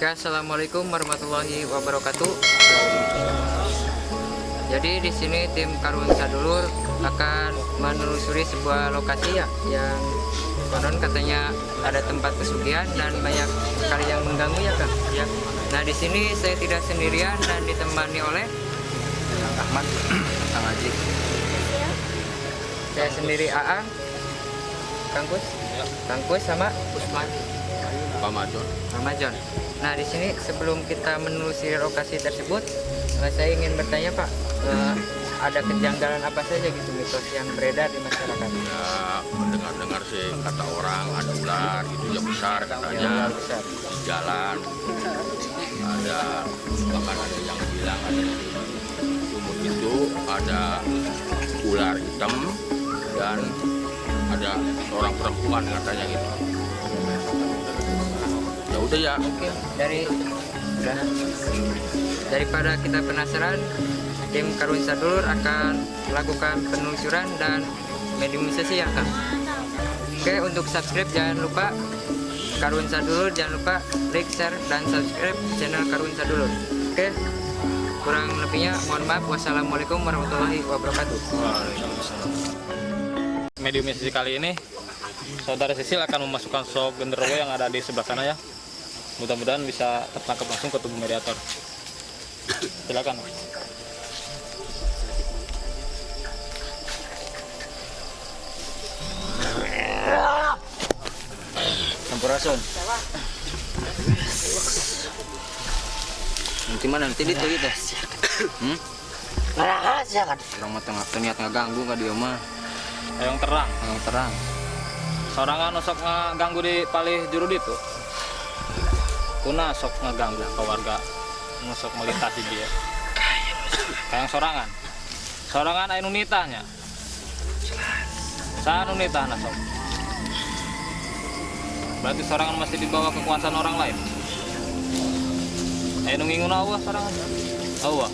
Oke, assalamualaikum warahmatullahi wabarakatuh. Jadi di sini tim Karuhun Sadulur akan menelusuri sebuah lokasi ya, yang konon katanya ada tempat pesugihan dan banyak sekali yang mengganggu ya, Kang. Ya. Nah, di sini saya tidak sendirian dan ditemani oleh Kang Ahmad, Kang Haji. Saya sendiri Aang, Kang Kus, Kang Kus sama Usman, Pak Majon. Mama John. Nah, di sini sebelum kita menelusuri lokasi tersebut, saya ingin bertanya, Pak, ada kejanggalan apa saja gitu mitos yang beredar di masyarakat? Ya, mendengar-dengar sih kata orang ada ular gitu ya besar katanya. Ya, ular besar. Di jalan ada, bahkan ada yang bilang ada di sumur itu ada ular hitam dan ada seorang perempuan katanya gitu. Ya udah ya. Mungkin daripada kita penasaran, tim Karuhun Sadulur akan melakukan penelusuran dan mediumisasi ya, Kang. Oke, untuk subscribe jangan lupa Karuhun Sadulur, jangan lupa like, share, dan subscribe channel Karuhun Sadulur. Oke, kurang lebihnya mohon maaf. Wassalamualaikum warahmatullahi wabarakatuh. Waalaikumsalam. Mediumisasi kali ini, saudara Sisil akan memasukkan sosok genderuwo yang ada di sebelah sana ya. Mudah-mudahan bisa tertangkap langsung ke tubuh mediator. Silakan. Sampurasun. Nanti mana nanti itu gitu. Hmm? Orang mah teu niat ngaganggu ka dieu mah. Yang terang. Yang terang. Sorangan sok ngaganggu di palih juru ditu. Kuna sok ngaganggu ke warga, nu sok melintasi dia. Kayak sorangan. Sorangan aya nu nitahnya. Saha nu nitahna sok? Berarti sorangan masih di bawah kekuasaan orang lain. Aya nu nginguna euweuh sorangan? Euweuh.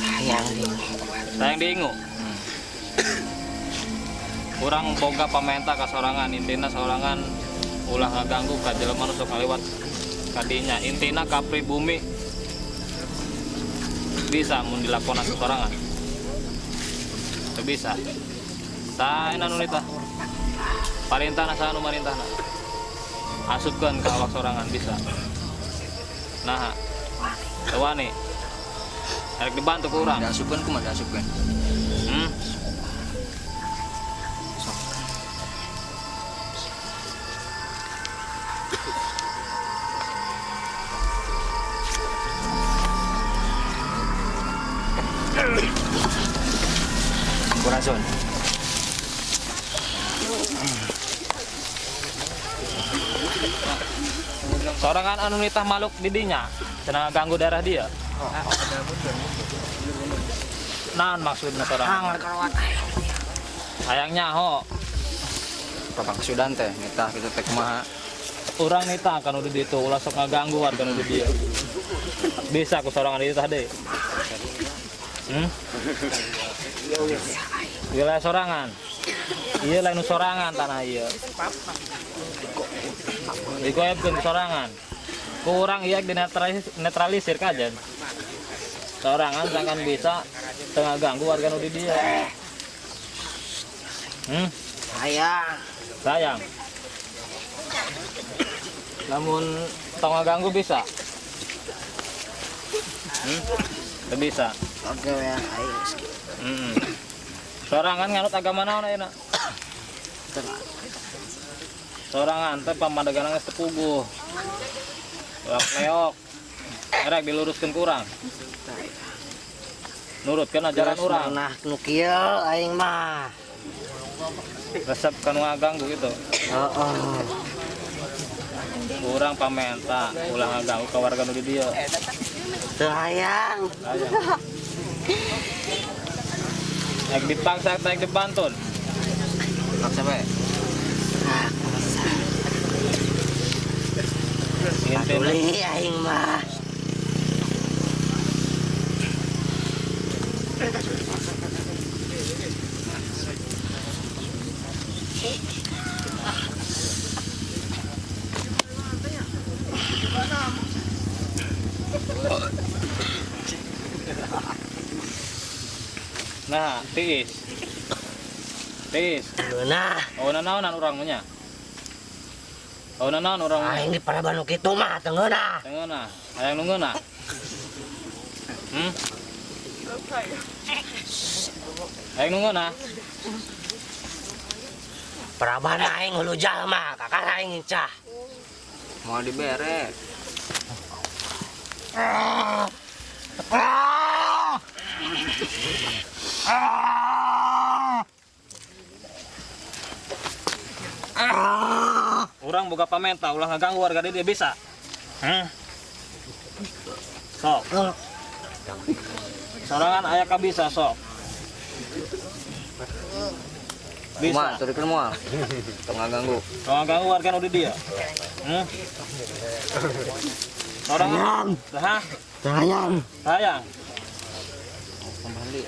Hayang diingu. Hayang diingu. Urang boga pamenta ka sorangan, intina sorangan ulah ngaganggu ka jelema nu sok ngaliwat kadinya. Intina ka pribumi bisa mun dilakonan ku sorangan. Teu bisa. Saha nu nitah? Parintahna saha nu marintahna? Asupkeun ka awak sorangan bisa. Nah, teu wani. Erek dibantu ku urang. Diasupkeun kumaha diasupkeun? Hmm. Sok. Sampurasun. Sorangan anu nitah makhluk di dinya, cenah ganggu daerah dia. Naon maksudna sorangan? Hayang nyaho. Bapak kesudan teh nitah kitu teh kumaha? Urang nitah kan udah ditu, ulah sok ngaganggu warga nu di dieu. Bisa ku sorangan dititah deui. Hmm? Wilayah sorangan. Ieu lain nu sorangan tanah ieu. Digoebkeun ku sorangan. Ku urang ieu dinetralisir kajen. Sorangan sangkan bisa teu ngaganggu warga nu di dieu. Hmm? Hayang. Sayang. Namun tong ngaganggu bisa. Hmm? Teu bisa. Oke ya, aing. Hmm. Sorangan nganut agama naon ayeuna? Sorangan teh pamadegan geus teu puguh. Leok-leok. Erek diluruskeun ku urang. Nurutkeun ajaran urang. Nah, nu kieu aing mah. Resep ka nu ngaganggu gitu. Heeh. Urang pamenta ulah ngaganggu ka warga nu di dieu. Teu hayang. Hayang. Naik dipaksa, naik dipantun. Paksa bae. Paduli aing mah. Nah, tiis. Tiis. Ngeunah. Oh, nanaonan urang mah nya? Oh, nanaon urang mah? Aing di paraban nu kitu mah teu ngeunah. Teu ngeunah. Hayang nu ngeunah. Hmm? Hayang nu ngeunah. Paraban aing hulu jalma, kakak aing incah. Mau dibere. Ah. Ah. Ah. Ah. Urang boga pamenta ulah ngaganggu warga di dieu bisa. Hmm? Sok. Sorangan aya ka bisa sok. Bisa. Kumaha, turunkeun moal. Tong ngaganggu. Tong ngaganggu warga nu di dieu. Hmm? Sorangan. Hah? Sayang. Sayang. Kembali.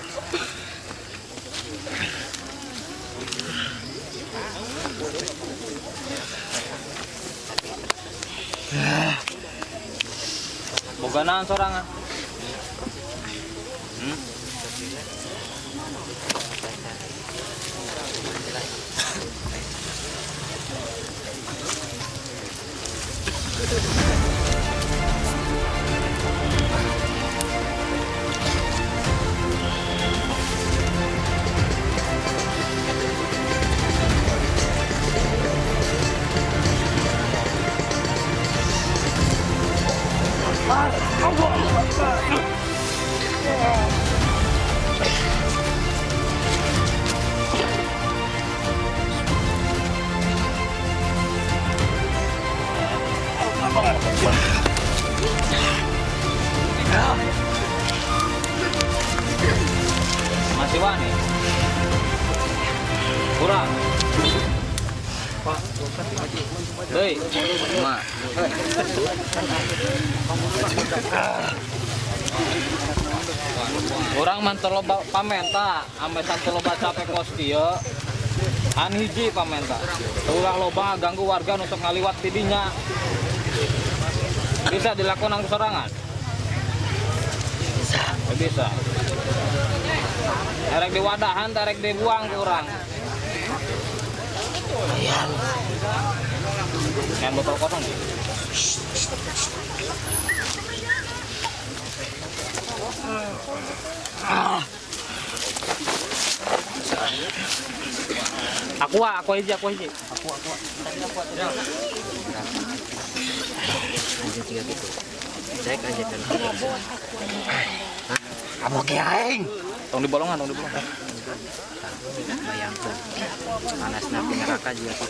Boga naon sorangan? Hmm? Masih wani. Kurang. Hei, Ma. Urang mah teu loba pamenta, ame teu loba capek kos kieu. An hiji pamenta. Ulah loba ganggu warga nu sok ngaliwat ti dinya. Bisa dilakonan ku sorangan? Bisa. Bisa. Erek diwadahan, erek dibuang ku urang. Hayang. Yang botol kosong nih. Aqua, aqua hiji, aqua hiji. Aqua, aqua. Anjing tiga gitu. Cek aja kan. Kamu ke aing. Tong dibolongan, tong dibolongan. Bayangkan panas napi neraka juga gitu.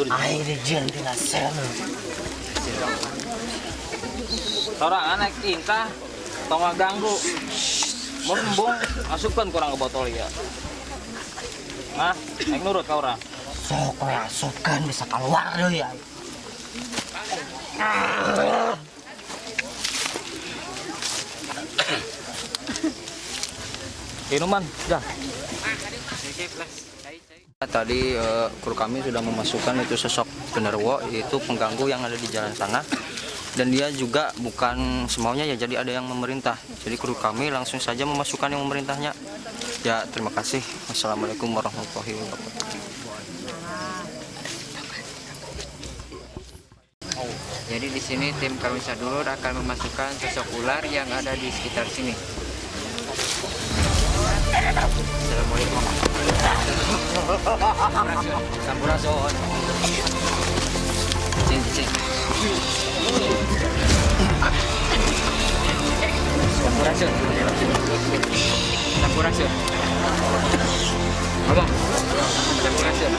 Aing dijieun tina sel. Sorangan naik intah tong ngaganggu. Mun embung asupkeun kurang ke botol ieu. Hah? Aing nurut ka urang. Sok we asupkeun bisa keluar deui aing. Minuman, dah. Tadi kru kami sudah memasukkan itu sosok genderuwo, itu pengganggu yang ada di jalan sana. Dan dia juga bukan semaunya ya, jadi ada yang memerintah. Jadi kru kami langsung saja memasukkan yang memerintahnya. Ya, terima kasih. Wassalamualaikum warahmatullahi wabarakatuh. Jadi di sini tim kami Sadulur akan memasukkan sosok ular yang ada di sekitar sini. Assalamualaikum. Sampurasun. Cing, cing. Sampurasun. Sampurasun. Ngomong. Sampurasun.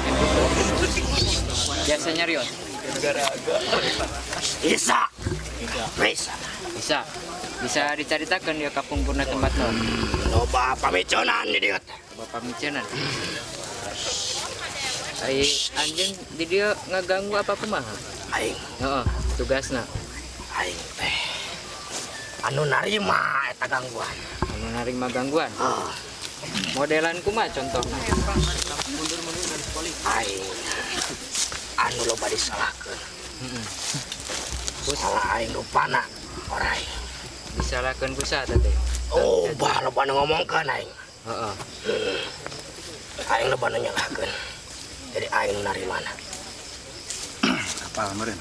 Biasanya Rios. Bisa. Bisa. Bisa. Bisa diceritakan ya kapungkurna tempat lo. Loba pamicunan di dieu. Loba pamicunan. Ai anjeun di dieu ngaganggu apa kumaha? Aing. Heeh, tugasna. Aing teh anu narima eta gangguan. Anu narima gangguan? Heeh. Modelan kumaha contohna? Aing anu loba disalahkeun. Heeh. Salah aing rupana orai. Disalahkeun ku saha teh? Oh, bah loba nu ngomongkeun aing. Heeh. Aing loba nu nyalahkeun. Jadi aing nu narimana. Apal meureun.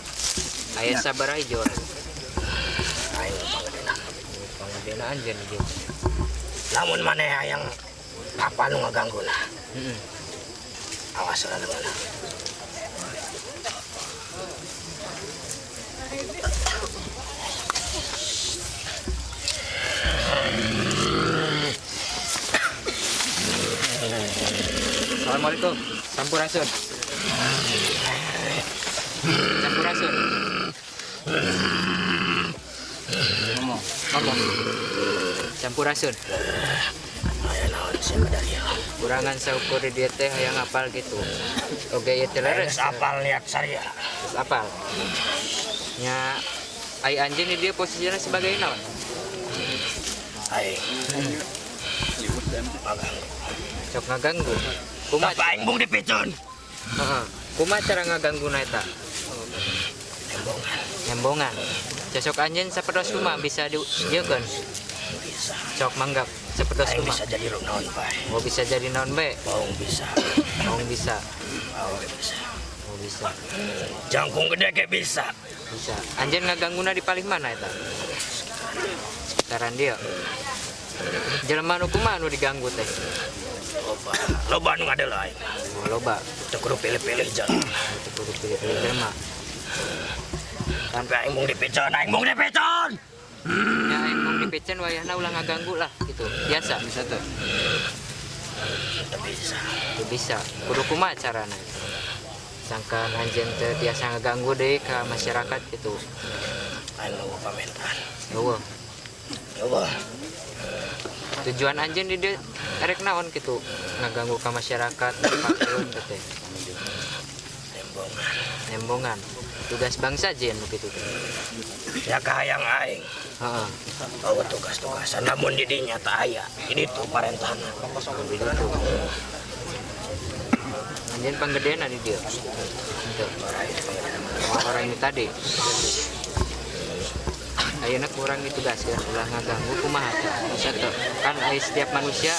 Aya sabaraha hiji orang? Aing pangedena. Pangedena anjeun ieu. Lamun maneh hayang apa nu ngagangguna? Heeh. Awas lah leungeunna. Assalamualaikum. Sampurasun. Sampurasun. Ngomong, ngomong. Sampurasun. Aya naon sia ka dieu? Kurangan saukur di dieu teh hayang apal gitu. Oge ieu teh leres. Geus apal niat saria. Geus apal. Nya ai anjeun di dieu posisinya sebagai naon? Aing. Ngaganggu. Sok ngaganggu. Kumaha? Tapi aing bung dipicun. Heeh. Kumaha cara ngagangguna eta? Nembongan. Nembongan. Cosok anjeun sapertos kumaha bisa dijiekeun? Bisa. Sok manggap sapertos Aing kumaha? bisa jadi naon bae. Oh, bisa jadi naon bae? Baung bisa. Baung bisa. Baung bisa. Oh, bisa. Jangkung gede ge bisa. Bisa. Anjeun ngagangguna di palih mana eta? Sekitaran dia. Jelema nu kumaha nu diganggu teh? Loba. Loba nu ngadeuleu aing. Oh, loba. Teu kudu pilih-pilih jelema. Teu kudu pilih-pilih jelema. Sampai aing mung dipicen, aing mung dipicen. Ya aing mung dipicen wayahna ulah ngaganggu lah gitu. Biasa. Bisa teu? Teu bisa. Teu bisa. Kudu kumaha carana? Sangkan anjeun teu tiasa ngaganggu deui ka masyarakat gitu. Aing mau pamentan. Eueuh. Eueuh. Tujuan anjeun di dieu erek naon gitu? Ngaganggu ka masyarakat, pakeun teh. Nembongan. Nembongan. Tugas bangsa jeung nu kitu teh. Ya kahayang aing. Heeh. Oh, tugas-tugasan namun di dinya teu aya. Ini tuh parentahna. Anjeun panggedeana di dieu. Henteu. Orang ini tadi. Ayeuna kurang ditugaskeun ulah ngaganggu kumaha teh? Bisa teu? Kan aya setiap manusia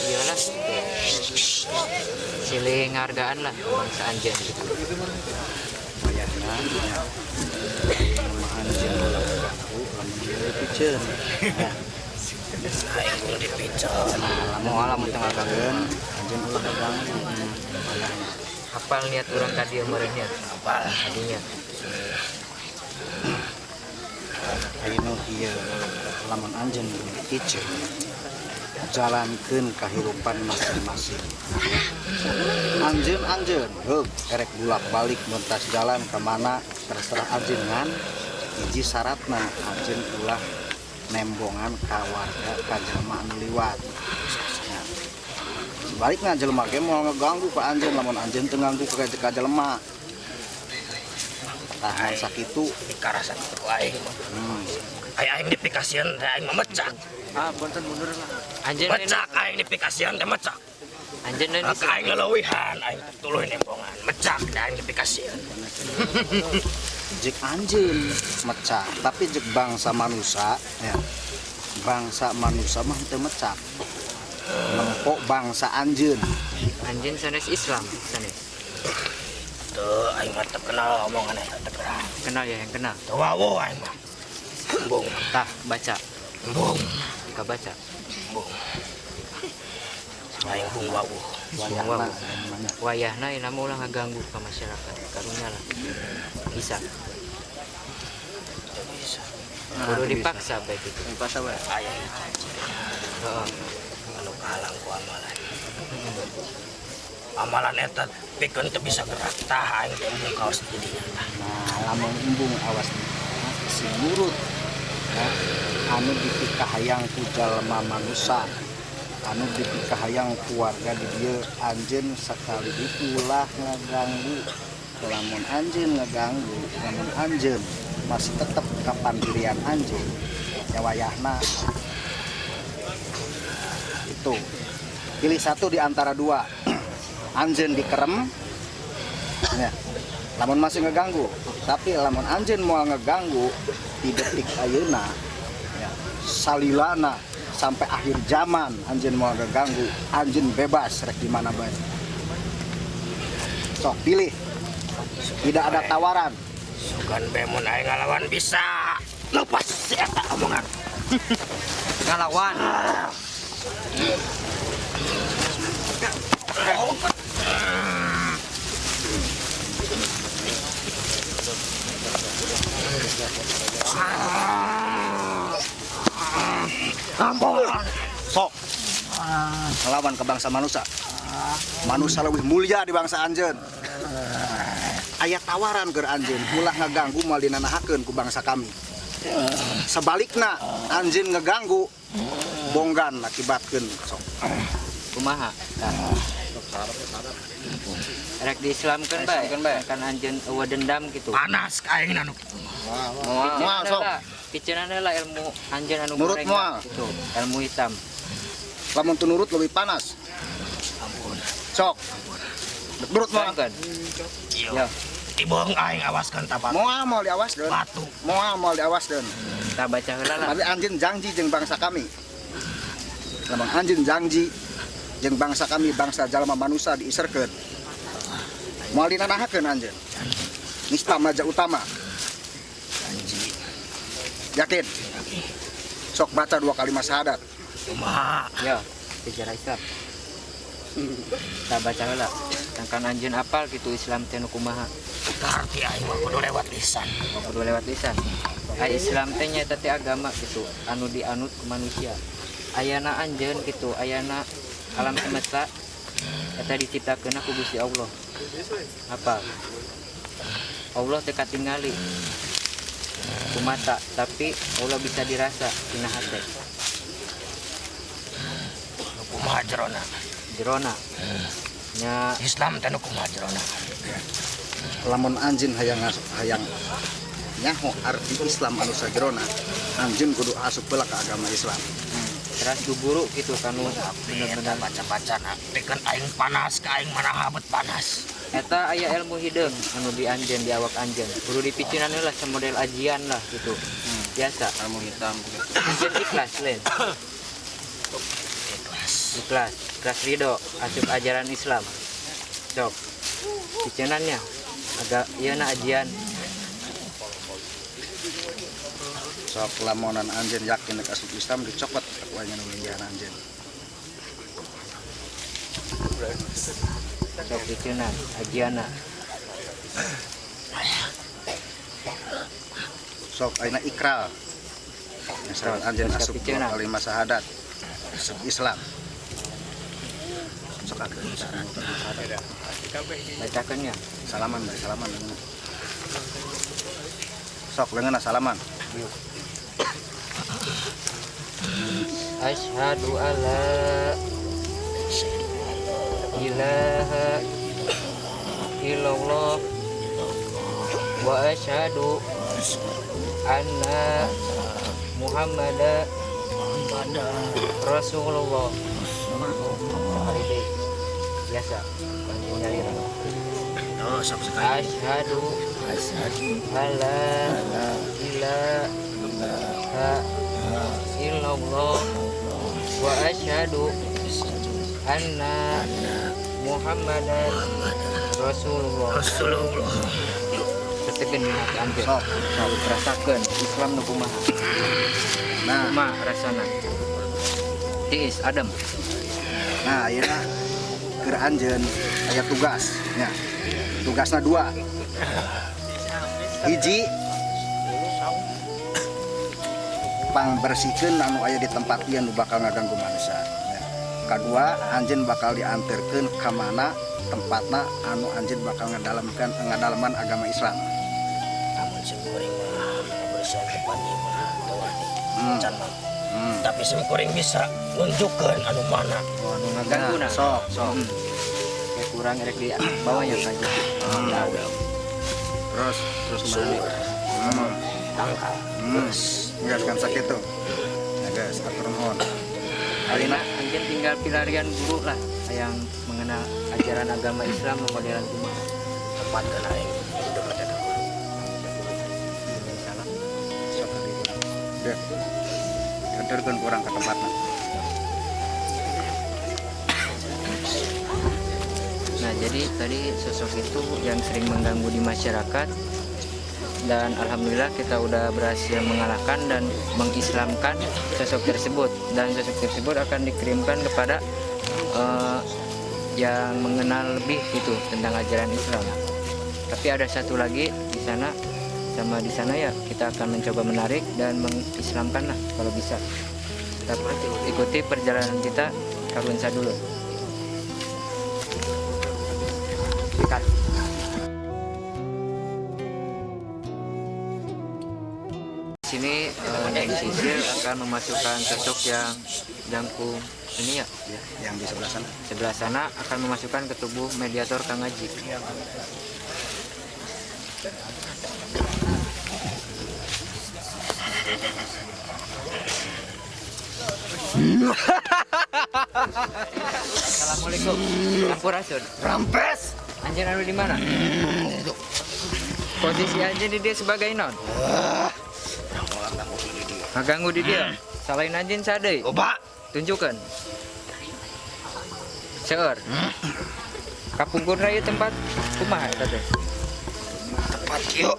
iyalah gitu. Silih ngahargaan lah bangsa anjeun gitu. Wayahna nya mah anjeun ulah ngaganggu lamun dieu dipiceun. Ya. Aing mung dipiceun. Lamun lamun teu ngaganggueun anjeun ulah ngaganggu. Wayahna. Apal niat urang ka dieu meureun nya? Apal. Adinya. Ayeuna ieu lamun anjeun dipiceun jalankeun kahirupan masing-masing. Anjeun-anjeun heug erek bolak-balik mentas jalan ka mana terserah anjeun ngan hiji syaratna anjeun ulah nembongan ka warga ka jelema anu liwat. Ya. Sebalikna jelema ge moal ngeganggu ka anjeun lamun anjeun teu nganggu ka jelema. Tahan sakitu Dikarasa ku aing. Ai aing dipikasieun teh aing mah mecak. Ah, punten mundur lah. Anjeun Mecak aing dipikasieun teh mecak. Anjeun lain Maka aing leuwihan aing tuluy nembongan. Mecak teh aing dipikasieun. Jek anjeun mecak, tapi jek bangsa manusia ya. Bangsa manusia mah teu mecak. Nempok bangsa anjeun. Anjeun sanes Islam, sanes. Teu aing mah teu kenal omongan eta teu kenal. Kenal ya yang kenal. Teu wawuh aing mah. Embung. Tah, baca. Embung. Kabaca. Embung. Aing bung wawuh. Wayahna Wayahna ieu mah ulah ngaganggu ka masyarakat. Karunya lah. Bisa. Teu bisa. Kudu dipaksa bae kitu. Dipaksa bae. Aya Heeh. anu kahalang ku amalan. Amalan eta pikeun teu bisa gerak tah aing teh embung kaos jadinya tah. Nah, lamun embung awas si nurut ya, anu dipikahayang ku jalma manusa anu dipikahayang ku warga di dieu anjeun sakali deui ulah ngaganggu. Lamun anjeun ngaganggu, lamun anjeun masih tetep kapandirian anjeun ya wayahna itu pilih satu di antara dua. Anjeun dikerem ya, Lamun masih ngeganggu, tapi lamun anjeun moal ngeganggu di detik ayeuna ya, salilana sampai akhir zaman anjeun moal ngeganggu, anjeun bebas rek di mana bae. Sok pilih. Tidak ada tawaran. Sugan bae mun aing ngalawan bisa. Lepas si eta omongan. Ngalawan. Ampun. Sok. Ngelawan ke bangsa manusia. Manusia lebih mulia di bangsa anjeun. Aya tawaran ke anjeun, ulah ngaganggu moal dinanahakeun ku bangsa kami. Sebalikna anjeun ngeganggu bonggan akibatkeun sok. Kumaha? Rek diislamkeun bae, kan anjeun eueuh dendam gitu. Panas ka aing anu kitu. Moal sok. Piceunana lah ilmu anjeun anu nurut moal gitu, ilmu hitam. Lamun teu nurut lebih panas. Ampun. Sok. Nurut moal. Ya. Tibong aing awaskeun tabat. Moal moal diawaskeun. Batu. Moal moal diawaskeun. Tah baca heula lah. Tapi anjeun janji jeung bangsa kami. Lamun anjeun janji jeung bangsa kami, bangsa jalma manusia diiserkeun. Moal dinanahakeun anjeun. Nista maja utama. Janji. Yakin? Sok baca 2 kalimat syahadat. Kumaha? Ya, sejarah Islam. Tah baca heula. Tangkan anjeun apal gitu Islam teh nu kumaha. Arti aing mah kudu lewat lisan. Kudu lewat lisan. Ai Islam teh nyaeta teh agama gitu, anu dianut ku manusia. Ayana anjeun gitu, ayana alam semesta eta diciptakeunna ku Gusti Allah. Apa? Allah teh katingali ku mata, tapi Allah bisa dirasa dina hate. Nu kumaha jerona? Jerona. Nya Islam teh nu kumaha jerona? Lamun anjeun hayang hayang nyaho arti Islam anu sajerona, anjeun kudu asup heula ka agama Islam. Teras guru gitu kanu bener-bener baca-baca na tekan aing panas ka aing mana habet panas. Eta aya ilmu hideung anu di anjeun di awak anjeun. Kudu dipicinan lah semodel ajian lah gitu. Biasa ilmu hitam gitu. Anjeun ikhlas lain. Ikhlas. Ikhlas, ikhlas ridho asup ajaran Islam. Sok. Picinannya agak ieu na ajian. Sok lamonan anjeun yakin nek asup Islam dicokot ku aing nu linggihan anjeun. Sok diceunan ajiana. Sok ayeuna ikrar. Misalkan anjeun asup kalimat syahadat asup Islam. Sok akeun syahadat. Bacakeun nya. Salaman bae, salaman. Sok leungeunna salaman. Asyhadu alla ilaha illallah wa asyhadu anna Muhammadan Rasulullah. Sekali deui. Biasa nyalira. Oh, sok sekali. Asyhadu alla ilaha illallah wa asyhadu anna Muhammadan Rasulullah. Rasulullah. Tetekeun dina hati anjeun. Sok, sok rasakeun Islam nu kumaha. Nah, kumaha rasana? Tiis adem. Nah, ayeuna keur anjeun aya tugas nya. Tugasna 2. Hiji, pangbersihkeun anu aya di tempat ieu nu bakal ngaganggu manusia. Ya. Kadua, anjeun bakal dianterkeun ka mana tempatna anu anjeun bakal ngadalamkan ngadalaman agama Islam. Amun sim kuring mah bersihan tempat ieu mah teu wani. Can mah. Tapi sim kuring bisa nunjukkeun anu mana. Oh, anu ngaganggu na. Sok, sok. Kayak kurang erek di bawahnya saja. Terus terus kemana? Tangkal. Terus enggak kan sakit tuh. Ya guys, atur nuhun. Ayeuna anjeun tinggal pilarian guru lah yang mengenal ajaran agama Islam nu modelan kumaha. Tempatkeun aing. Anterkeun ku urang ka tempatna. Nah, jadi tadi sosok itu yang sering mengganggu di masyarakat dan alhamdulillah kita udah berhasil mengalahkan dan mengislamkan sosok tersebut, dan sosok tersebut akan dikirimkan kepada yang mengenal lebih gitu tentang ajaran Islam. Tapi ada satu lagi di sana sama di sana ya, kita akan mencoba menarik dan mengislamkan lah kalau bisa. Tetap ikuti perjalanan kita Karuhun Sadulur. Sikat. Di sini Neng Sisil akan memasukkan sosok yang jangkung ini ya, Ya, yang di sebelah sana. Sebelah sana akan memasukkan ke tubuh mediator Kang Haji. Assalamualaikum. Sampurasun. Rampes. Anjeun anu di mana? Posisi anjeun di dia sebagai non. Ngaganggu di dia. Salain anjeun sadeuy. Loba. Tunjukkan. Seueur. Kapungkurna ieu tempat kumaha eta teh? Tempat kieu.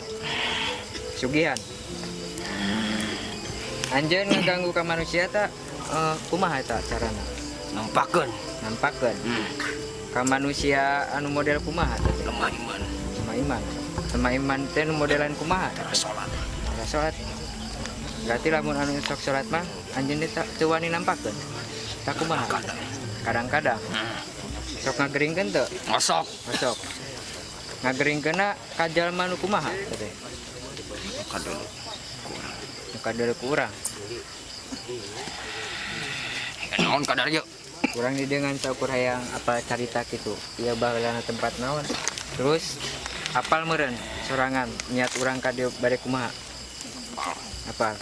Sugihan. Anjeun ngaganggu ka manusia ta kumaha eta carana? Nampakeun. Nampakeun. Ka manusia anu model kumaha teh? Lemah iman. Lemah iman. Lemah iman teh nu modelan kumaha? Tara salat. Tara salat. Berarti lamun anu sok salat mah anjeun teh teu wani nampakeun. Tah kumaha? Kadang-kadang. Sok ngageringkeun teu? Ngosok. Ngosok. Ngageringkeunna ka jalma nu kumaha teh? Kadulu. Nu kadulu ku urang. Naon kadar ieu? Kurang di dengan saukur hayang apa carita kitu. Ieu baheulana tempat naon. Terus apal meureun sorangan niat urang ka dieu bade kumaha? Apal.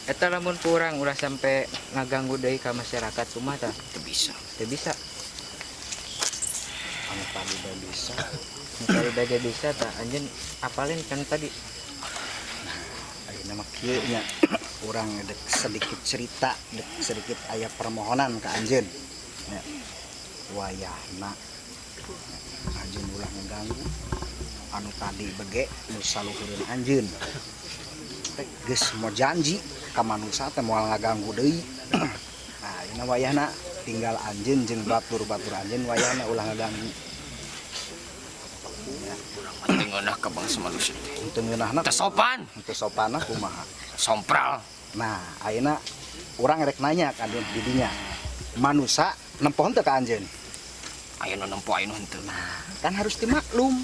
Eta lamun ku urang ulah sampe ngaganggu deui ka masyarakat kumaha tah? Teu bisa. Teu bisa. Anu tadi bae bisa. Anu tadi bae bisa tah anjeun apalin kan tadi. Nah, ayeuna mah kieu nya. Urang dek sedikit cerita, dek sedikit aya permohonan ka anjeun. Ya. Wayahna anjeun ulah ngeganggu anu tadi bege nu saluhureun anjeun. Teh geus mo janji ka manusa teh moal ngaganggu deui. Nah, ayeuna wayahna tinggal anjeun jeung batur-batur anjeun wayahna ulah ngaganggu. Ya. Urang mah teu ngeunah ka bangsa manusia teh. Teu ngeunahna Teu sopan. Teu sopanna kumaha? Sompral. Nah, ayeuna urang rek nanya ka anjeun di dinya. Manusa nempo henteu ka anjeun? Aya nu nempo aya nu henteu. Nah, kan harus dimaklum.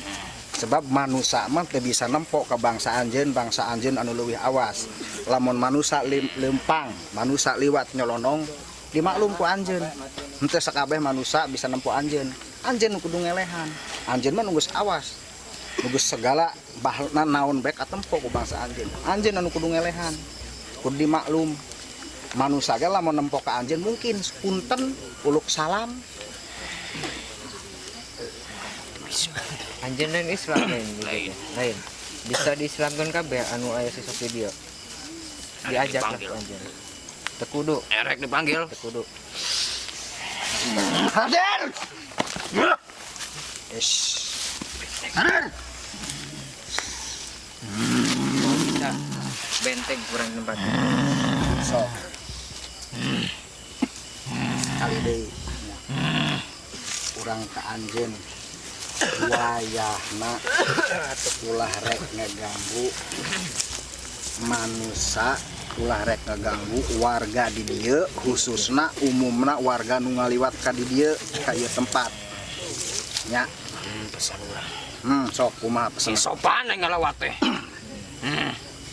Sebab manusa mah teu bisa nempo ka bangsa anjeun, bangsa anjeun anu leuwih awas. Lamun manusa lempang, manusa liwat nyolonong, dimaklum ku anjeun. Henteu sakabeh manusa bisa nempo anjeun. Anjeun nu kudu ngelehan. Anjeun mah nu geus awas. Nu geus segala bahlna naon bae katempo ku bangsa anjeun. Anjeun anu kudu ngelehan. Kudu dimaklum. Manusa ge lamun nempo ka anjeun mungkin punten uluk salam. Anjeun lain Islam lain gitu. Lain. Bisa diislamkeun kabeh anu aya sosok di dieu. Diajak lah ku anjeun. Teu kudu. Erek dipanggil. Teu kudu. Hadir. Ish. Hadir. Bisa benteng kurang tempat. Sok. Sekali deui. Urang ka anjeun wayahna ulah rek ngeganggu manusa, ulah rek ngeganggu warga di dieu, khususna umumna warga nu ngaliwat ka di dieu ka ieu tempat. Nya. Pesan urang. Sok kumaha pesan? Sing sopan yang ngalawat teh.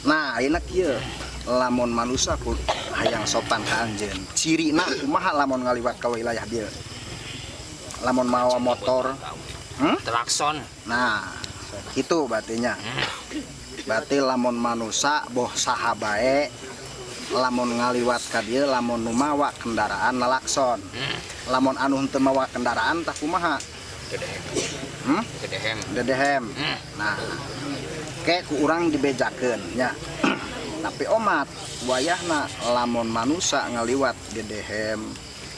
Nah, ayeuna kieu lamun manusa ku hayang sopan ka anjeun. Cirina kumaha lamun ngaliwat ka wilayah dieu? Lamun mawa motor, Klakson. Nah, itu batinya. Berarti lamun manusa boh saha bae lamun ngaliwat ka dieu lamun nu mawa kendaraan nalakson. Lamun anu henteu mawa kendaraan tah kumaha? Dedehem. Dedehem. Nah, ke ku urang dibejakeun nya. Tapi omat wayahna lamun manusia ngaliwat dedehem,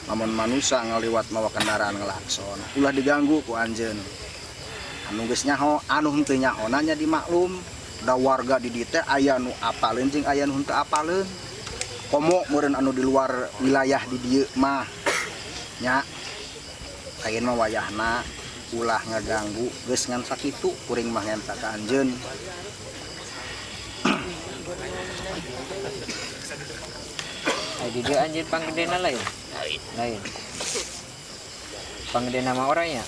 lamun manusia ngaliwat mawa kendaraan ngelakson, ulah diganggu ku anjeun. Anu geus nyaho, anu henteu nyahona nya dimaklum. Da warga di dieu teh aya nu apaleun jeung aya nu henteu apaleun. Komo meureun anu di luar wilayah di dieu mah nya. Ayeuna mah wayahna ulah ngaganggu, geus ngan sakitu kuring mah ngenta ka anjeun. Ai di dieu anjeun panggedena lain? Lain. Panggedena mah orangnya.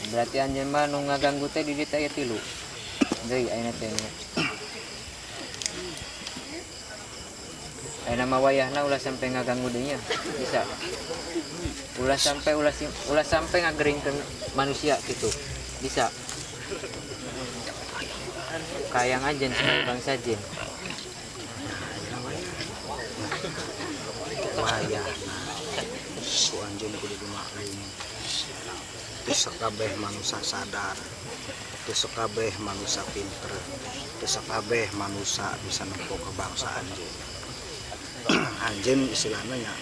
Berarti anjeun mah nu ngaganggu teh di dieu teh aya 3. Deui ayeuna teh. Ayeuna mah wayahna ulah sampai ngaganggu deui nya. Bisa. Ulah sampai ulah sampai ngageringkeun manusia gitu. Bisa. Kayang anjeun sebagai bangsa jin. Wayahna ku anjeun kudu dimaklum. Teu sakabeh manusia sadar, teu sakabeh manusia pinter, teu sakabeh manusia bisa nempo ke bangsa anjeun. Anjeun istilahna nya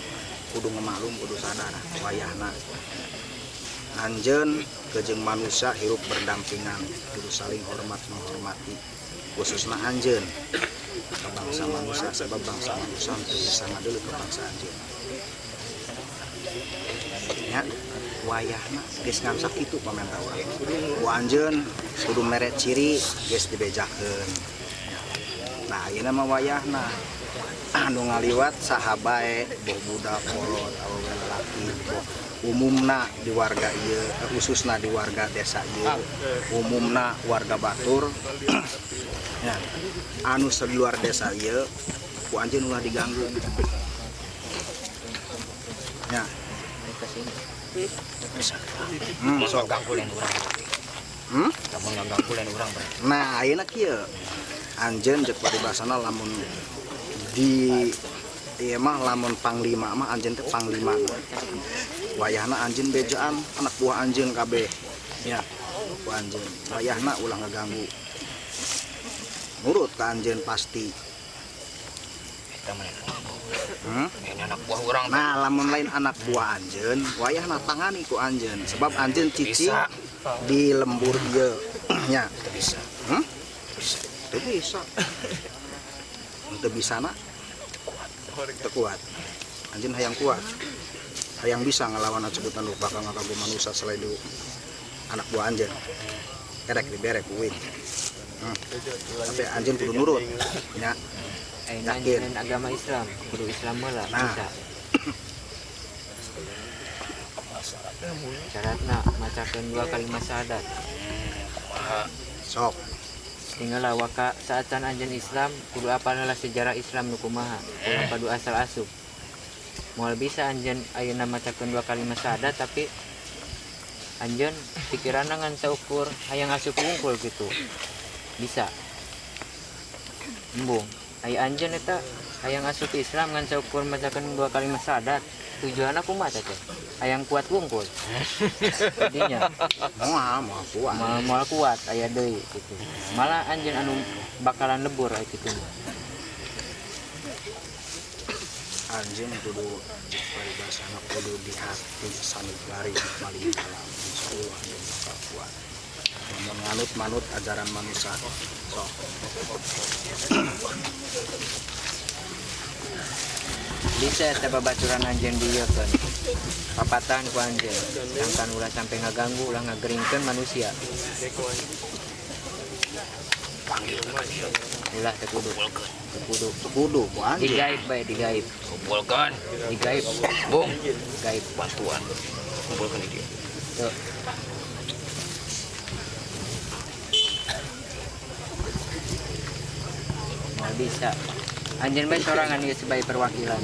kudu ngemaklum, kudu sadar wayahna. Anjeun jeung manusia hirup berdampingan, kudu saling hormat menghormati, khususna anjeun ke bangsa manusia, sebab bangsa manusia teu bisa ngadeuleu ke bangsa anjeun. Nya wayahna geus ngan sakitu pamenta urang. Ku anjeun kudu mere ciri geus dibejakeun. Nah, ayeuna mah wayahna anu ngaliwat saha bae, boh budak kolot awewe lalaki, boh umumna di warga ieu, khususna di warga desa ieu, umumna warga batur. Ya, anu di luar desa ieu ku anjeun ulah diganggu. Ya. Sok ganggu lain urang. Lamun ngaganggu lain urang berarti. Nah, ayeuna kieu. Anjeun jeung paribasana lamun di ieu mah lamun panglima mah anjeun teh panglima. Wayahna anjeun bejaan anak buah anjeun kabeh. Ya, ku anjeun. Wayahna ulah ngaganggu. Nurut ka anjeun pasti. Eta mah anak buah urang. Nah, lamun lain anak buah anjeun, wayahna tangani ku anjeun sebab anjeun cicing di lembur ieu. Nya, teu bisa. Bisa. Teu bisa. Teu bisa na. Teu kuat. Anjeun hayang kuat. Hayang bisa ngelawan sebutan nu bakal ngaganggu manusia selain di anak buah anjeun. Erek dibere ku uing. Tapi anjeun kudu nurut. Nya. Yakin agama Islam, kudu Islam lah. Nah. Bisa. Syaratna macakeun 2 kalimat syahadat. Sok. Tinggal waka saatan anjeun Islam kudu apal heula sejarah Islam nu kumaha, ulah padu asal asup. Moal bisa anjeun ayeuna macakeun 2 kalimat syahadat tapi anjeun pikiranna ngan saukur hayang asup wungkul gitu. Bisa. Embung. Aya anjeun eta hayang asup Islam ngan saukur macakeun 2 kalimat syahadat. Tujuanna kumaha teh? Hayang kuat wungkul. Jadinya moal moal kuat. Moal kuat aya deui gitu. Malah anjeun anu bakalan lebur aya kitu mah. Anjeun kudu paribasana kudu di hati sanubari paling dalam. Insyaallah anjeun bakal kuat. Lamun nganut-manut ajaran manusia. Sok. Bisa eta babaturan anjeun dieukeun. Papatahan ku anjeun, sangkan ulah sampai ngaganggu, ulah ngageringkeun manusia. Ulah teu kudu. Teu kudu. Teu kudu ku anjeun. Digaib bae, digaib. Kumpulkeun. Digaib. Bung. Gaib bantuan. Kumpulkeun di dieu. Tuh. Moal bisa. Anjeun bae sorangan ieu sebagai perwakilan.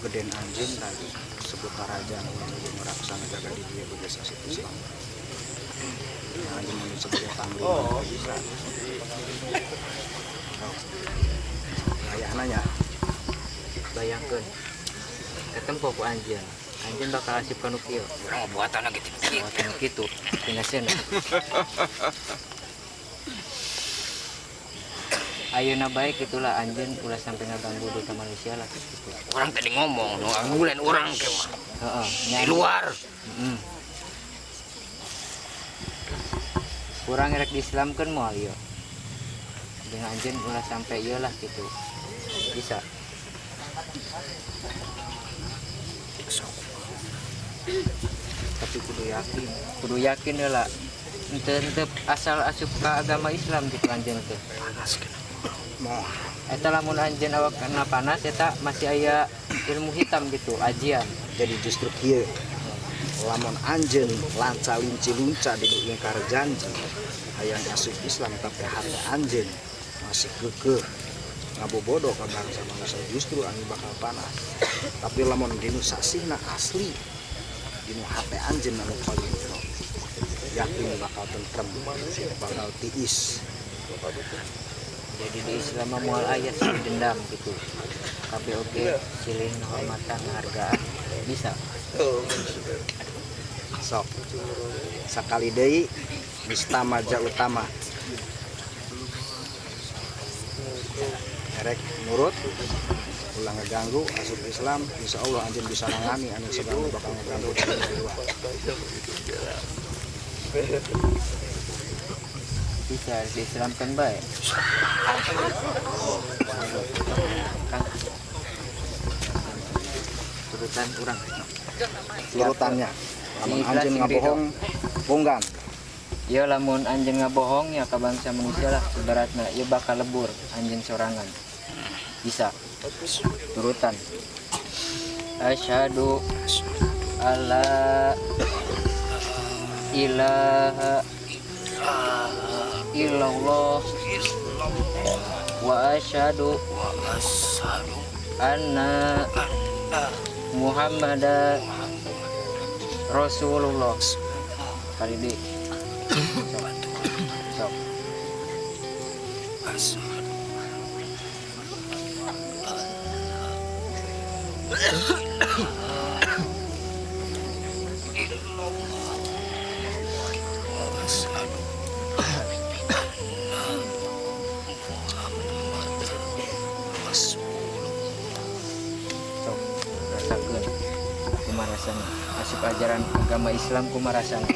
Geden anjeun tadi seputar raja anu meraksa ngajaga di dieu bagi situ Islam. Anjeun mun sebagai panglima. Oh, bisa. Ayahna nya. Bayangkeun. Ketempo ku anjeun. Anjeun bakal asup ka nu kieu. Urang buatan gitu. Buatan kitu. Tinggal sieun. Ayeuna bae gitulah anjeun ulah sampai ngaganggu deui ka manusia lah gitu. Urang tadi ngomong, nu ngaganggu lain urang ke mah. Heeh, Di luar. Heeh. Kurang rek diislamkeun moal ieu. Jeung anjeun ulah sampai ieu lah gitu. Bisa. Tapi kudu yakin heula. Henteu asal asup ka agama Islam gitu anjeun teh. Panas kena. Moal. Eta lamun anjeun awak kena panas eta masih aya ilmu hitam gitu, ajian. Jadi justru kieu. Lamun anjeun lanca linci lunca di ingkar janji hayang asup Islam tapi hati anjeun masih kekeh ngabobodo ka bangsa manusia justru anu bakal panas. Tapi lamun dinu sasihna asli dinu hati anjeun anu paling jero yakin bakal tentrem, bakal tiis. Jadi di Islam mah moal aya silih dendam gitu. Kabeh oge silih hormatan hargaan bisa. Sok sakali deui Nista Maja Utama erek nurut ulah ngeganggu asup Islam, insya Allah anjeun bisa nangani anu sedang bakal ngeganggu di luar. Bisa diislamkan bae. Kan turutan urang. Turutannya lamun anjeun ngabohong bonggan. Ya lamun anjeun ngabohong ya ka bangsa manusia lah ibaratna ieu bakal lebur anjeun sorangan. Bisa. Turutan. Asyhadu alla ilaha illallah wa asyhadu anna Muhammadar Rasulullah. Kali di. Sok. Sok, rasakeun kumaha rasana asup ajaran agama Islam kumaha rasana?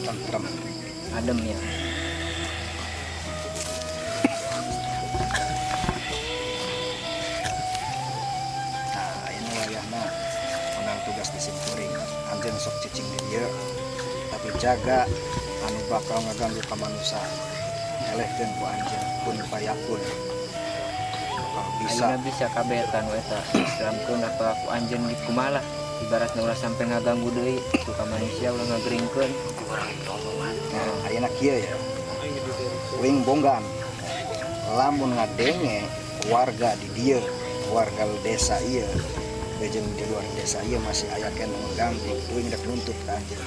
Tentrem, adem ya. Nah, ini wayahna menang tugas di simkuring. Anjeun sok cicing di dieu, tapi jaga anu bakal ngaganggu ka manusia. Elehkeun ku anjeun kun payakun. Bakal bisa. Ayeuna bisa kabeh eta nu eta Islamkeun apa ku anjeun di kumaha lah. Ibaratna ulah sampai ngaganggu deui ku ka manusia ulah ngageringkeun. Urang omongan. Nah, ayeuna kieu ya. Wing bonggan. Lamun ngadenge warga di dieu, warga desa ieu, jeung di luar desa ieu masih aya keneh ngaganggu, wing rek nuntut ka anjeun.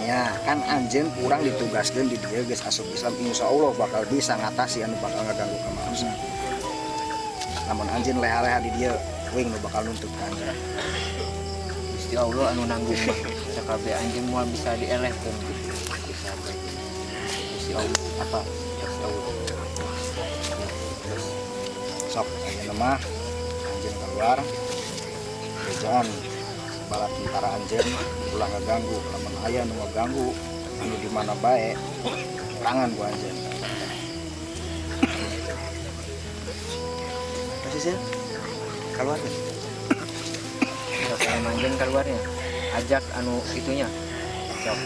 Ya, kan anjeun kurang ditugaskeun di dieu geus asup Islam, insya Allah bakal bisa ngatasi anu bakal ngaganggu ka manusia. Lamun anjeun leha-leha di dieu, wing nu bakal nuntut ka anjeun. Gusti Allah anu nanggung mah sakabeh anjeun moal bisa dielehkeun gitu. Bisa bae. Gusti Allah apa? Gusti Allah. Ya, terus Sok ayeuna mah anjeun keluar. Bejaan bala tentara anjeun ulah ngaganggu, lamun aya nu ngaganggu anu di mana bae tangan ku anjeun. Kasih sih. Keluar deh. Sok anu anjeun keluarnya. Ajak anu itunya. Sok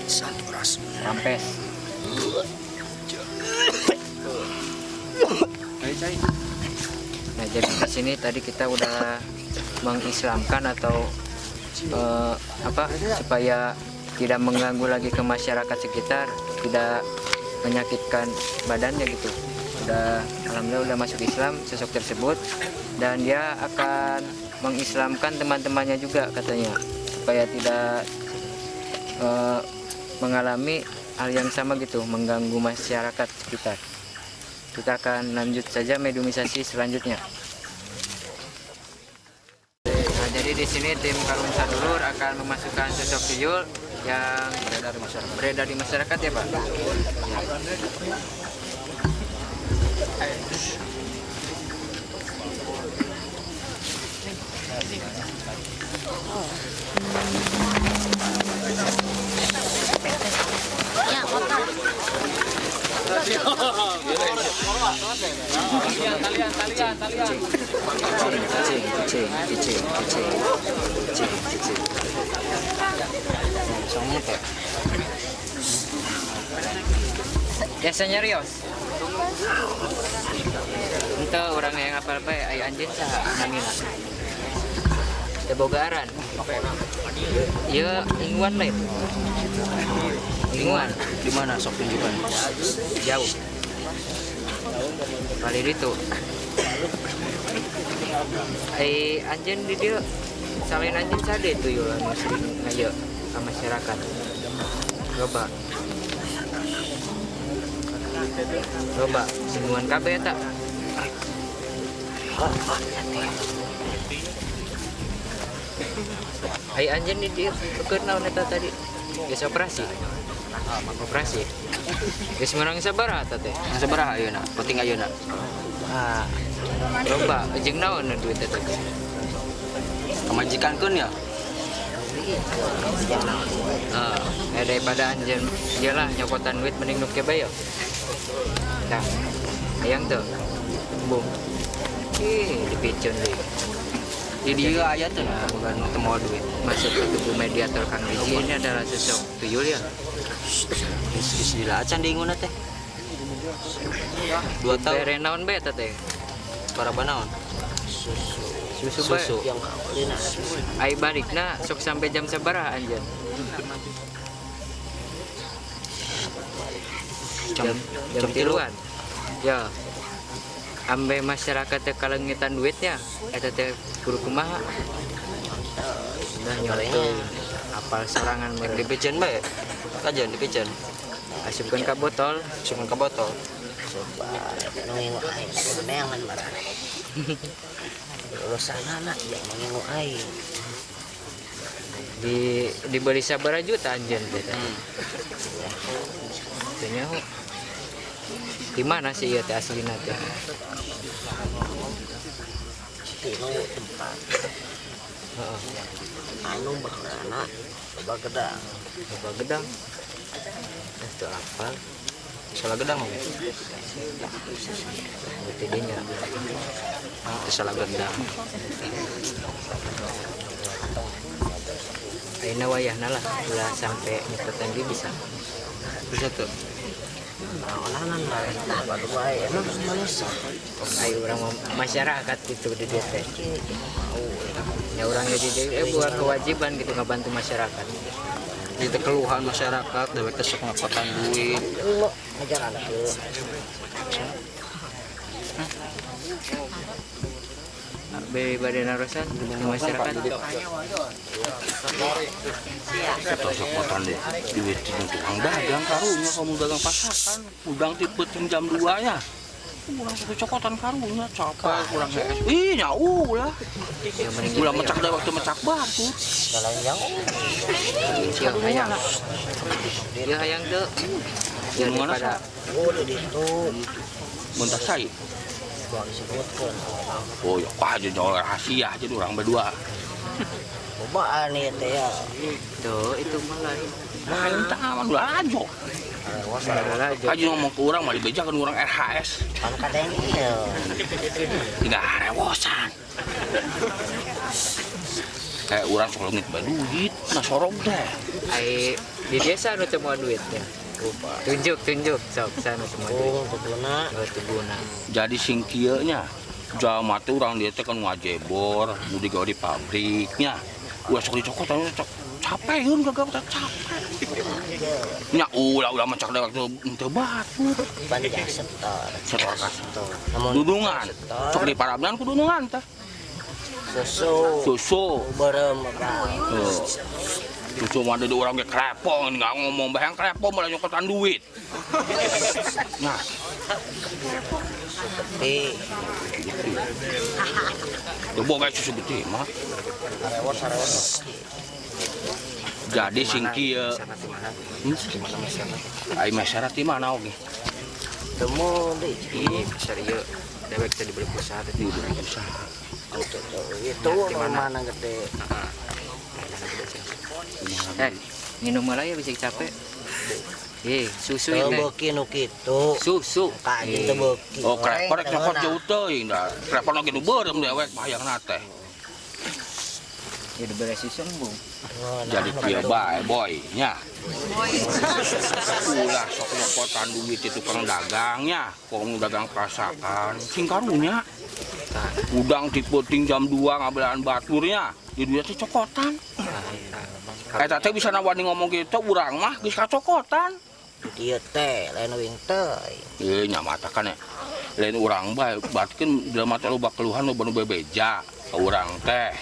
Sampurasun. rampes. Cai cai. Nah, jadi di sini tadi kita udah mengislamkan atau apa supaya tidak mengganggu lagi ke masyarakat sekitar, tidak menyakitkan badannya gitu. Udah alhamdulillah udah masuk Islam sosok tersebut, dan dia akan mengislamkan teman-temannya juga katanya supaya tidak mengalami hal yang sama gitu, mengganggu masyarakat sekitar. Kita akan lanjut saja mediumisasi selanjutnya. Nah, jadi di sini tim Karun Sadulur akan memasukkan sosok tuyul yang beredar di masyarakat ya Pak. Ya. Talian. Cing, cing, cing, cing, cing. Biasanya rios. Ente orang yang apal bae aya anjeun saha namina. Teu boga aran. Ieu inguan lain. Inguan di mana sok tunjukkan? Jauh. Paling itu. Ai anjeun di dieu selain anjeun sade tuyul anu sering ngayo ka masyarakat. Loba. Loba inguan kabeh eta. Ai anjeun di dieu keur naon eta tadi? Geus operasi. Operasi. Geus meunang sabaraha eta teh? Sabaraha ayeuna? Penting ayeuna. Ah. Loba jeung naon duit eta teh? Pamajikankeun ya? Ah, daripada anjeun ieu lah nyokotan duit mending nu kieu bae. Tah. Hayang teu? Embung. Ih, dipiceun deui. Di dieu aya teh nah, bukan teu mawa duit. Masuk ke tubuh mediator Kang Riji ini adalah sosok tuyul ya. Geus dilaacan diinguna teh. 2 tahun. Bere naon bae eta teh? Paraba naon? Susu bae. Ai balikna sok sampai jam sabaraha anjeun? Jam 3-an. Ya. Ambe masyarakat teh kalengitan duitnya eta teh kudu kumaha? Udah nyoto apal sorangan meureun. Dipiceun bae. Kajian dipiceun. Asupkeun ka botol, asupkeun ka botol. Coba nu ngingu aing neangan marane. Urusanana yang ngingu aing. Dibeli sabaraha juta anjeun teh. Teu nyaho. Di mana sih ieu teh aslina teh? Tinu tempat. Heeh. Anu baheulana loba gedang. Loba gedang. Teu apal. Salah gedang mah. Teu dinya. Teu salah gedang. Ayeuna wayahna lah ulah sampai nyepetan deui bisa. Bisa tuh. Naonanan lah batu bae emang manusia. Ayo orang masyarakat gitu di dieu teh. Ya orang jadi deui buat kewajiban gitu ngabantu masyarakat. Itu keluhan masyarakat dewek teh sok ngapotan duit. Ngajaran kieu. Bade narosan ke masyarakat. Kita sok deh duit di tukang dagang karunya kamu dagang pasakan udang tipe jam 2 nya kurang satu cokotan karunya capek kurang hees ih nyau lah ulah mecak dah waktu mecak batu ya hayang ya hayang tuh ya daripada muntah sai oh ya wah jadi rahasia jadi orang berdua cobaan ieu teh ya. Tuh itu malah. Lain taman ulah ajo. Aja ngomong ke orang mah dibejakeun urang RHS. Pan kadeng ieu. Tinggal rewosan. Kayak urang sok leungit bae duit, nah sorog teh. Ai di desa nu teu moal duitnya. Tunjuk tunjuk sok sana semua duit. Oh, tuguna. Oh, tuguna. Jadi sing kieu nya. Jalma teh urang dieu teh kan ngajebor, nu digawe di pabriknya. Ulah sok dicokot anu capek eun gagal teh capek. Nya ulah mecak dewek teu teu batu. Pan setor. Setor ka. Dudungan. Sok diparabnan ku dudungan teh. Susu. Susu. Beureum apa. Susu mah di urang ge krepong nggak ngomong bahang krepong malah nyokotan duit. Nah. Susu gede. Ya boga susu gede mah. Arewos. Jadi sing kieu. Ai meser ti mana oge? Temu deui. Ih, meser ieu dewek teh dibeli usaha teh. Dibeli usaha. Itu mana gede. Minum lah ya bisa capek. Susu ini. Teu nu kitu. Susu. Ka anjeun teu beuki. Oh, krepor rek nyokot jauh teuing da. Krepor oge nu beureum dewek hayangna teh. Ya dibere susu embung. Jadi kieu bae boy nya. Ulah sok nyokotan duit di tukang dagangnya, komo dagang pasakan, sing karunya. Udang di peuting jam 2 ngabelaan baturnya, di duit teh cokotan. Eta teh bisa nawani ngomong gitu, urang mah geus kacokotan. Dieu teh lain uing teh. Nya matakan ya. Lain urang bae, berarti jelema teh loba keluhan loba nu bebeja ka urang teh.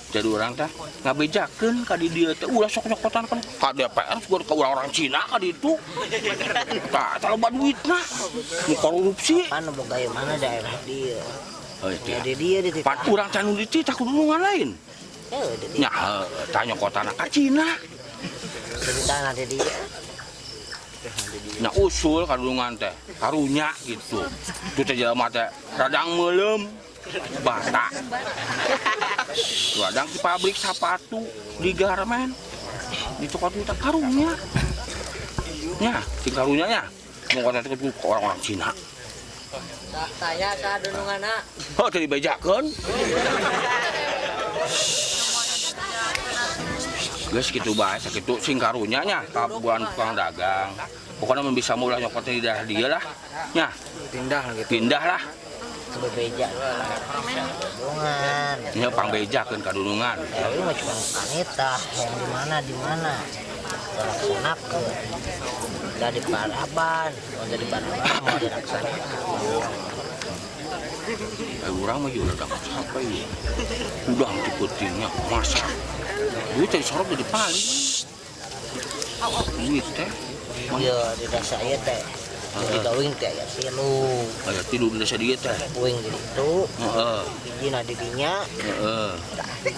Jadi urang teh ngabejakeun ka di dieu teh ulah sok nyokotan kan ka DPR sugan ka urang-urang Cina ka ditu. Tah eta loba duitna. Nu korupsi. Pan boga ieu mana daerah dieu. Heuh di dieu di pan urang teh nu dititah ku dulungan lain. Nya tah nyokotan ka Cina. Ceritana di dieu. Nya usul ka dulungan teh karunya gitu. Tu teh jelema teh radang meuleum bata. Radang di pabrik sepatu di garmen di toko duit karunya. Nya, si karunya nya. Mau kota teh ke orang-orang Cina. Tanya ka dununganna. Heuh teh dibejakeun. Geus kitu bae sakitu sing karunya nya ka bulan tukang dagang. Pokoknya mun bisa mulah nyokotnya di daerah dia lah. Nya, pindah gitu. Pindah lah. Bebeja. Dunungan. Nya pangbejakeun ka dunungan. Ya mah cuma panita yang di mana di mana. Laksanakeun. Dari Paraban, dari Paraban mau dilaksanakan. Urang mah juga dagang siapa ieu? Udang ti peutingnya masak. Duit teh disorot jadi paling. Duit teh. Iya, di desa ieu teh. Jadi kawin teh aya tilu. Aya tilu di desa dieu teh. Uing di ditu. Heeh. Hijina di dinya. Heeh.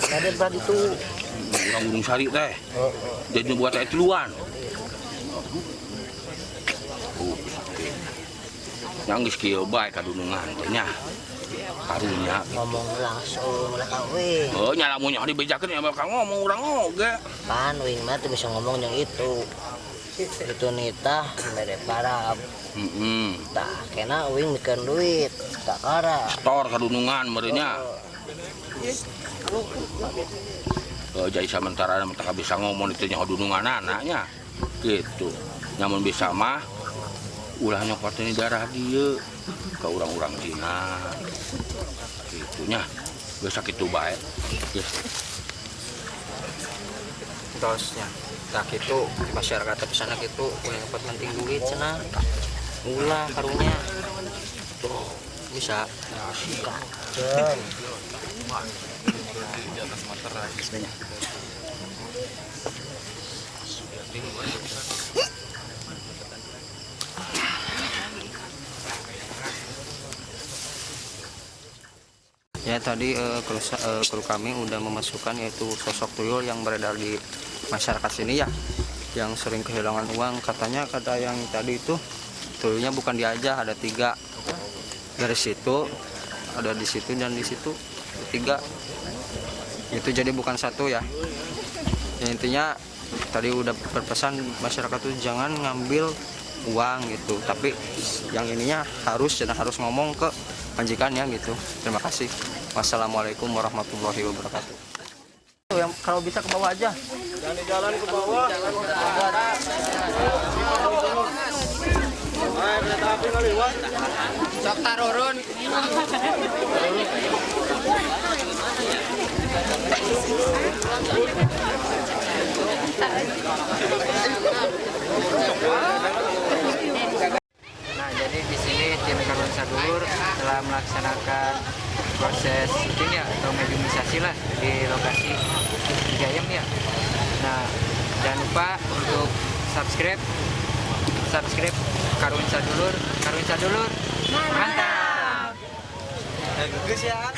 Ada belah ditu. Urang Gunung Sari teh. Heeh. Jadi buat aya tiluan. Oh, sakit. Yang geus kieu bae kadunungan teh nya. Karunya ngomong langsung lah ka uing. Oh, nya lamun nya dibejakeun ya bakal ngomong urang oge. Pan uing mah teu bisa ngomong yang itu. Itu nitah mere parab. Heeh. Tah, kena uing mikeun duit, tak kara. Setor kadunungan meureunnya. Oh, jadi sementara mah tak bisa ngomong itu nya dununganana nya. Gitu. Nyamun bisa mah ulah nyokotin darah dieu ke orang-orang Cina. Gitunya. Geus sakitu bae. Geus. Tosnya. Tah kitu di masyarakat teh sana kitu ulah nyokot penting duit cenah. Ulah karunya. Tuh, bisa. Ya tadi kru kami udah memasukkan yaitu sosok tuyul yang beredar di masyarakat sini ya, yang sering kehilangan uang. Katanya kata yang tadi itu tuyulnya bukan dia aja, ada 3 dari situ, ada di situ dan di situ 3. Itu jadi bukan satu ya. Ya intinya tadi udah berpesan masyarakat tuh jangan ngambil uang gitu, tapi yang ininya harus dan harus ngomong ke majikannya gitu. Terima kasih. Wassalamualaikum warahmatullahi wabarakatuh. Yang kalau bisa ke bawah aja. Jangan di jalan ke bawah. Sok tarurun. Nah, jadi di sini tim Karuhun Sadulur telah melaksanakan proses syuting ya atau mediumisasi lah di lokasi Gayam ya. Nah, jangan lupa untuk subscribe Karuhun Sadulur, Karuhun Sadulur, mantap. Bagus ya.